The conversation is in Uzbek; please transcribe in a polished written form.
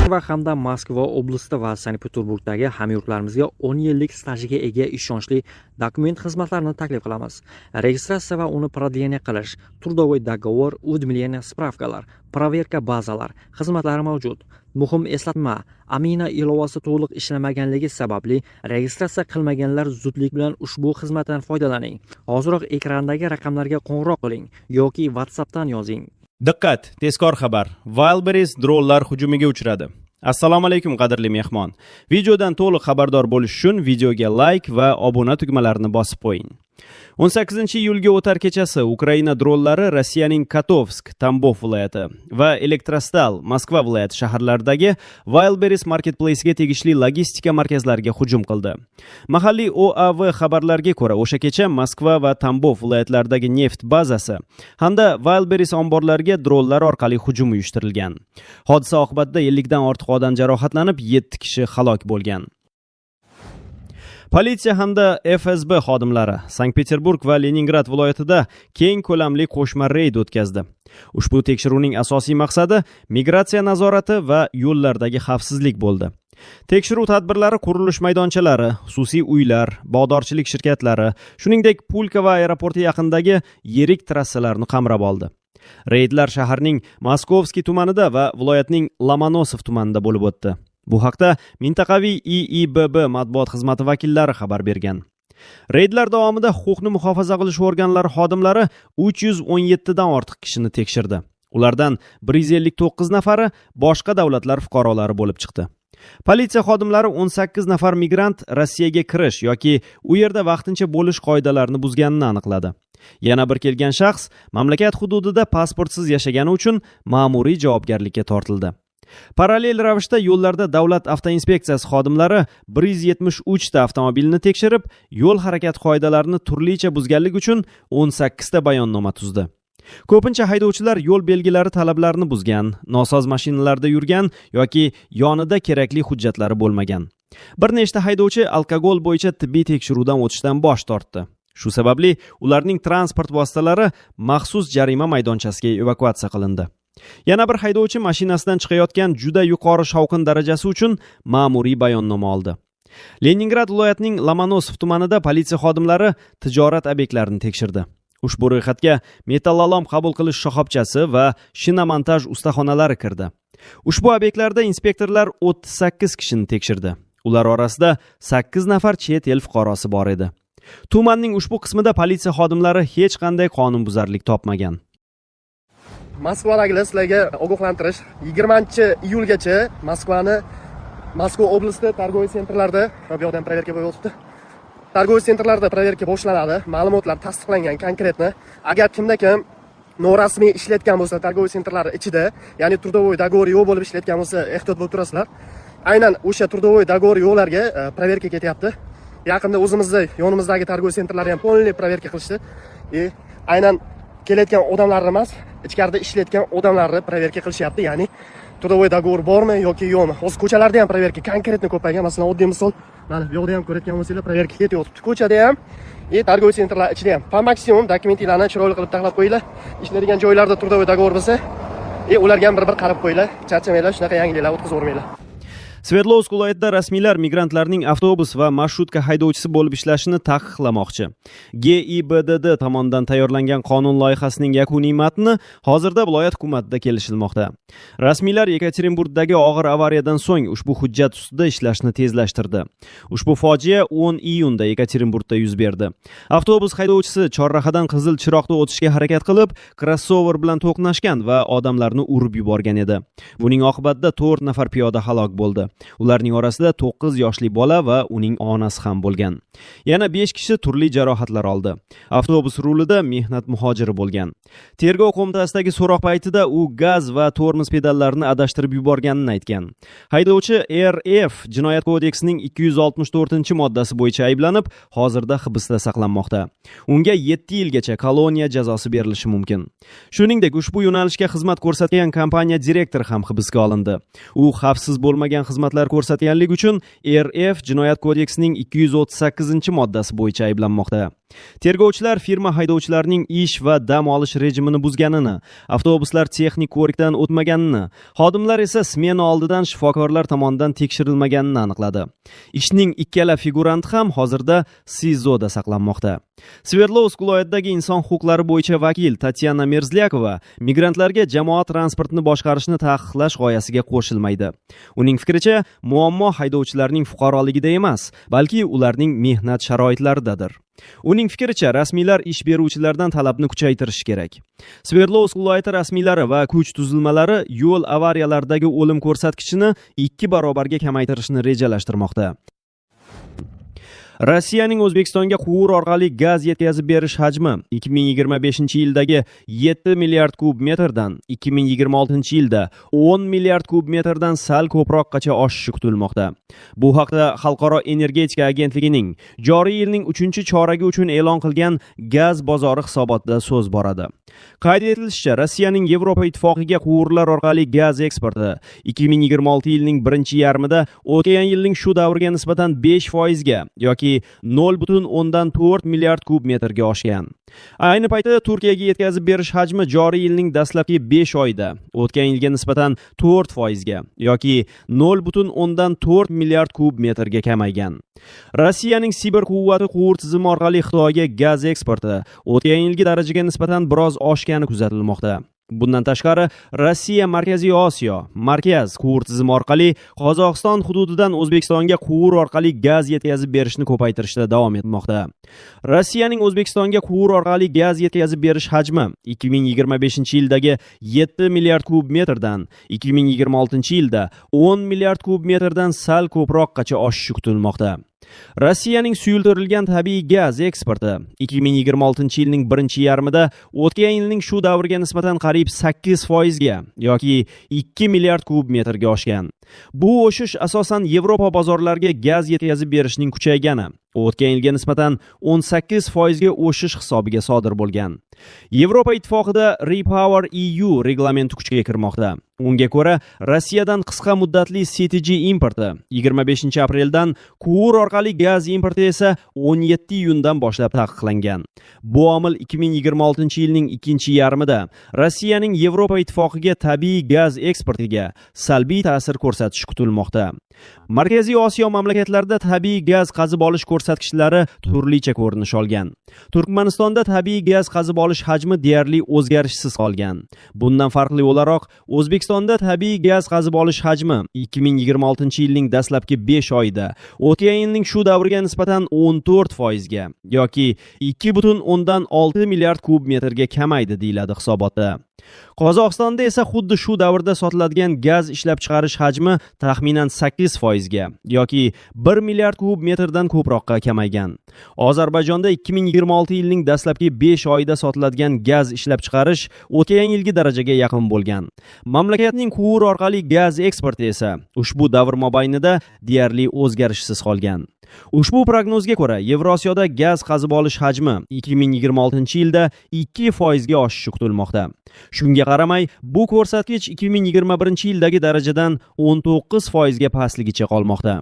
Va hamda Moskva oblasti va Sankt-Peterburgdagi hamyurtlarimizga 10 yillik stajiga ega ishonchli dokument xizmatlarini taklif qilamiz. Registratsiya va uni продление qilish, трудовой договор, уведомление, справка lar, проверка bazalar xizmatlari mavjud. Muhim eslatma: Amina ilovasi to'liq ishlamaganligi sababli registratsiya qilmaganlar zudlik bilan ushbu xizmatdan foydalaning. Hoziroq ekrandagi raqamlarga qo'ng'iroq qiling yoki WhatsAppdan yozing. Diqqat, tezkor xabar. Wildberries dronlar hujumiga uchradi. Assalomu alaykum, qadrli mehmon. Videodan to'liq xabardor bo'lish uchun videoga like va obuna tugmalarini bosib qo'ying. 18-iyulga o'tar kechasi Ukraina dronlari Rossiyaning Kotovsk, Tambov viloyati va Elektrostal, Moskva viloyati shaharlaridagi Wildberries marketplace'ga tegishli logistika markazlariga hujum qildi. Mahalliy OAV xabarlariga ko'ra, o'sha kecha Moskva va Tambov viloyatlaridagi neft bazasi hamda Wildberries omborlariga dronlar orqali hujum uyushtirilgan. Hodisa oqibatida 50 dan ortiq odam jarohatlanib, 7 kishi halok bo'lgan. Politsiya hamda FSB xodimlari Sankt-Peterburg va Leningrad viloyatida keng ko'lamli qo'shma reyd o'tkazdi. Ushbu tekshiruvning asosiy maqsadi migratsiya nazorati va yo'llardagi xavfsizlik bo'ldi. Tekshiruv tadbirlari qurilish maydonchalari, xususiy uylar, bog'dorchilik shirkatlari, shuningdek Pulkovo aeroporti yaqinidagi yirik trassalarni qamrab oldi. Reydlar shaharning Moskovskiy tumanida va viloyatning Lomonosov tumanida bo'lib o'tdi. Bu haqda mintaqaviy IIBB matbuot xizmati vakillari xabar bergan. Reydlar davomida huquqni muhofaza qilish organlari xodimlari 317 dan ortiq kishini tekshirdi. Ulardan 159 nafari boshqa davlatlar fuqarolari bo'lib chiqdi. Politsiya xodimlari 18 nafar migrant Rossiyaga kirish yoki u yerda vaqtincha bo'lish qoidalarini buzganini aniqladi. Yana bir kelgan shaxs mamlakat hududida pasportsiz yashagani uchun ma'muriy javobgarlikka tortildi. Parallel ravishda yo'llarda davlat avtoinspeksiyasi xodimlari 173 ta avtomobilni tekshirib, yo'l harakati qoidalarini turlicha buzganlik uchun 18 ta bayonnoma tuzdi. Ko'pincha haydovchilar yo'l belgilari talablarini buzgan, nosoz mashinalarda yurgan yoki yonida kerakli hujjatlari bo'lmagan. Bir nechta haydovchi alkogol bo'yicha tibbiy tekshiruvdan o'tishdan bosh tortdi. Shu sababli ularning transport vositalari maxsus jarima maydonchasiga evakuatsiya qilindi. Yana bir haydovchi mashinasidan chiqayotgan juda yuqori shovqin darajasi uchun ma'muriy bayonnoma oldi. Leningrad viloyatining Lomonosov tumanida politsiya xodimlari tijorat obyektlarini tekshirdi. Ushbu ro'yxatga metallolom qabul qilish shoxobchasi va shinamontaj ustaxonalari kirdi. Ushbu obyektlarda inspektorlar 38 kishini tekshirdi. Ular orasida 8 nafar chet el fuqarosi bor edi. Tumanning ushbu qismida politsiya xodimlari hech qanday qonunbuzarlik topmagan. Moskvadagilar, sizlarga ogohlantirish: 20-iyulgacha Moskvani, Moskva oblasti торговый центр larda, bu yoqda ham проверка bo'lib yotibdi, торговый центр larda проверка boshlanadi. Ma'lumotlar tasdiqlangan конкретно. Agar kimda kim norasmiy ishlayotgan bo'lsa торговый центр lar ichida, ya'ni трудовой договор yo'q bo'lib ishlayotgan bo'lsa, ehtiyot bo'lib turasizlar. Aynan o'sha трудовой договор yo'qlarga проверка ketyapti. Yaqinda o'zimizni yonimizdagi торговый центр larni ham полный проверка qilishdi и aynan kelayotgan odamlarni emas, ichkarida ishlayotgan odamlarni проверка qilishyapti, ya'ni трудовой договор bormi yoki yo'qmi. Hozir ko'chalarda ham проверка конкретно ko'paygan. Masalan, oddiy misol, mana bu yoqda ham ko'rayotgan bo'lsanglar, проверка ketyapti ko'chada ham и торговый центр lar ichida ham. По максимум dokumentinglarni chiroyli qilib taxlab qo'yinglar. Ishlaydigan joylarda трудовой договор bo'lsa и ularga ham bir bir qarab qo'yinglar. Charchamanglar, shunaqa yangiliklar o'tkazib yubormanglar. Sverdlovsk viloyatida rasmiylar migrantlarning avtobus va marshrutka haydovchisi bo'lib ishlashini taqiqlamoqchi. GIBDD tomonidan tayyorlangan qonun loyihasining yakuniy matni hozirda viloyat hukumatida kelishilmoqda. Rasmiylar Yekaterinburgdagi og'ir avariyadan so'ng ushbu hujjat ustida ishlashni tezlashtirdi. Ushbu fojia 10 iyunda Yekaterinburgda yuz berdi. Avtobus haydovchisi chorrahadan qizil chiroqda o'tishga harakat qilib, krossover bilan to'qnashgan va odamlarni urib yuborgan edi. Buning oqibatida 4 nafar piyoda halok bo'ldi. Ularning orasida 9 yoshli bola va uning onasi ham bo'lgan. Yana 5 kishi turli jarohatlar oldi. Avtobus rulida mehnat muhojiri bo'lgan. Tergov qo'mitasidagi so'roq paytida u gaz va tormoz pedallarini adashtirib yuborganini aytgan. Haydovchi RF Jinoyat kodeksining 264-moddasi bo'yicha ayblanib, hozirda hibsda saqlanmoqda. Unga 7 yilgacha koloniya jazosi berilishi mumkin. Shuningdek, ushbu yo'nalishga xizmat ko'rsatgan kompaniya direktori ham hibsga olindi. U xavfsiz bo'lmagan xizmatlar ko'rsatganlik uchun RF Jinoyat kodeksining 238-moddasi bo'yicha ayblanmoqda. Tergovchilar firma haydovchilarining ish va dam olish rejimini buzganini, avtobuslar texnik ko'rikdan o'tmaganini, xodimlar esa smena oldidan shifokorlar tomonidan tekshirilmaganini aniqladi. Ishning ikkala figuranti ham hozirda SIZOda saqlanmoqda. Sverdlovsk viloyatidagi inson huquqlari bo'yicha vakil Tatyana Merzlyakova migrantlarga jamoat transportini boshqarishni taqiqlash g'oyasiga qo'shilmaydi. Uning fikricha, muammo haydovchilarning fuqaroligida emas, balki ularning mehnat sharoitlaridadir. Uning fikricha, rasmiylar ish beruvchilardan talabni kuchaytirishi kerak. Sverdlovsk viloyati rasmiylari va kuch tuzilmalari yo'l avariyalaridagi o'lim ko'rsatkichini 2 barobarga kamaytirishni rejalashtirmoqda. Rossiyaning O'zbekistonga quvur orqali gaz yetkazib berish hajmi 2025-yildagi 7 milliard kub metrdan 2026-yilda 10 milliard kub metrdan sal ko'proqqacha oshishi kutilmoqda. Bu haqda Xalqaro energetika agentligining joriy yilning 3-choragi uchun e'lon qilgan gaz bozori hisobotida so'z boradi. Qayd etilishicha, Rossiyaning Yevropa Ittifoqiga quvurlar orqali gaz eksporti 2026-yilning birinchi yarmida o'tgan yilning shu davriga nisbatan 5% ga yoki 0,4 milliard kub metrga oshgan. Ayni paytda Turkiyaga yetkazib berish hajmi joriy yilning dastlabki 5 oyida o'tgan yilga nisbatan 4% ga yoki 0,4 milliard kub metrga kamaygan. Rossiyaning Sibir quvvati quvur tizimi orqali Xitoyga gaz eksporti o'tgan yilgi darajaga nisbatan biroz oshgani kuzatilmoqda. Bundan tashqari, Rossiya Markaziy Osiyo markaz quvur tizimi orqali Qozog'iston hududidan O'zbekistonga quvur orqali gaz yetkazib berishni ko'paytirishda davom etmoqda. Rossiyaning O'zbekistonga quvur orqali gaz yetkazib berish hajmi 2025-yildagi 7 milliard kub metrdan 2026-yilda 10 milliard kub metrdan sal ko'proqqacha oshishi kutilmoqda. Rossiyaning suyultirilgan tabiiy gaz eksporti 2026-yilning birinchi yarmida o'tgan yilning shu davriga nisbatan qariyb 8% ga yoki 2 milliard kub metrga oshgan. Bu o'shish asosan Yevropa bozorlariga gaz yetkazib berishning kuchaygani, o'tgan yilga nisbatan 18% ga o'shish hisobiga sodir bo'lgan. Yevropa Ittifoqida Repower EU reglamenti kuchga kirmoqda. Unga ko'ra, Rossiyadan qisqa muddatli CTG importi 25-apreldan, quvur orqali gaz importi esa 17 iyundan boshlab taqiqlangan. Bu omil 2026-yilning ikkinchi yarmida Rossiyaning Yevropa Ittifoqiga tabiiy gaz eksportiga salbiy ta'sir ko'rsatishi kutilmoqda. Markaziy Osiyo mamlakatlarida tabiiy gaz qazib olish ko'rsatkichlari turlicha ko'rinish olgan. Turkmanistonda tabiiy gaz qazib olish hajmi deyarli o'zgarishsiz qolgan. Bundan farqli o'laroq, O'zbekistonda tabiiy gaz qazib olish hajmi 2026-yilning dastlabki 5 oyida o'tgan yilning shu davriga nisbatan 14% ga yoki 2,6 milliard kub metrga kamaydi, deyiladi hisobotda. Qozog'istonda esa xuddi shu davrda sotiladigan gaz ishlab chiqarish hajmi taxminan 8% ga yoki 1 milliard kub metrdan ko'proqqa kamaygan. Ozarbayjonda 2026 yilning dastlabki 5 oyida sotiladigan gaz ishlab chiqarish o'tgan yilgi darajaga yaqin bo'lgan. Mamlakatning quvur orqali gaz eksporti esa ushbu davr mobaynida deyarli o'zgarishsiz qolgan. Ushbu prognozga ko'ra, Yevrosiyoda gaz qazib olish hajmi 2026-yilda 2% ga oshishi kutilmoqda. Shunga qaramay, bu ko'rsatkich 2021-yildagi darajadan 19% ga pastligicha qolmoqda.